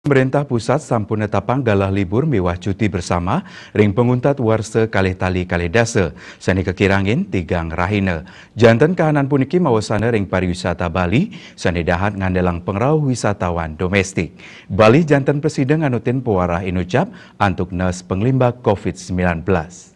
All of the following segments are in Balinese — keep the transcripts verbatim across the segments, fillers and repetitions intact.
Pemerintah pusat sampun netapang galah libur miwah cuti bersama ring panguntat warsa kalih tali kalih dasa sane kakirangin tigang rahina. Janten kahanan puniki mawasana ring pariwisata Bali sane dahat ngandelang pangrauh wisatawan domestik. Bali janten prasida nganutin pawarah inucap antuk nes panglimbak covid sembilan belas.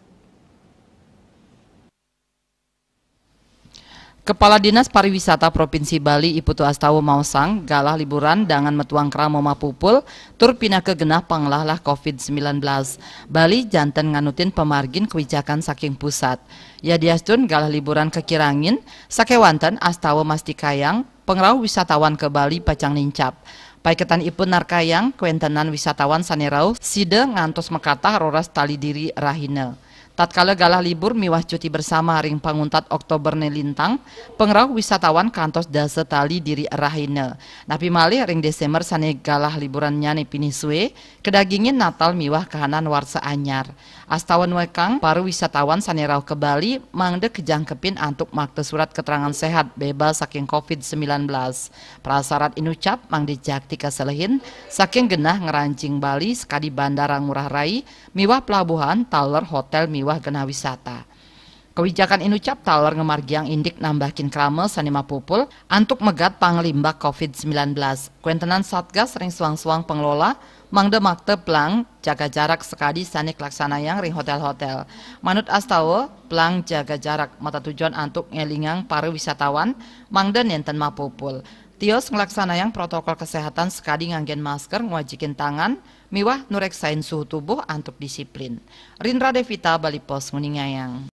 Kepala Dinas Pariwisata Provinsi Bali I Putu Astawa maosang, galah liburan dangan metuang krama mapupul tur pinaka genah panglalah covid sembilan belas. Bali janten nganutin pamargin kewijakan saking pusat. Yadiastun galah liburan kakirangin, sakewanten Astawa mastikayang pangrauh wisatawan ka Bali pacang nincap. Paiketanipun narkayang kwentenan wisatawan sane rauh sida ngantos makatah roras tali diri rahina. Tatkala galah libur miwah cuti bersama ring panguntat Oktoberne lintang, pangrauh wisatawan kantos dasa tali diri rahina. Napi malih ring Desember sane galah liburannyane pinih sue, kadagingin Natal miwah kahanan warsa anyar. Astawa nuekang para wisatawan sane rauh ka Bali mangda kajangkepin antuk makta surat keterangan sehat bebas saking covid sembilan belas. Prasarat inucap mangda jakti kaselehin saking genah ngranjing Bali sakadi Bandara Ngurah Rai miwah pelabuhan taler hotel miwah genah wisata. Kewijakan inucap taler ngamargiang indik nambahin krama sane mapupul antuk megat panglimbak covid sembilan belas. Kwentenan Satgas ring suang-suang pengelola mangda makta plang jaga jarak sakadi sane kalaksanayang ring hotel-hotel. Manut Astawa, plang jaga jarak matatujon antuk ngelingang para wisatawan mangda nenten mapupul. Tios nglaksanayang protokol kesehatan sakadi nganggen masker, ngwajikin tangan, miwah nureksain suhu tubuh antuk disiplin. Rindra Devita, Bali Post, nguningayang.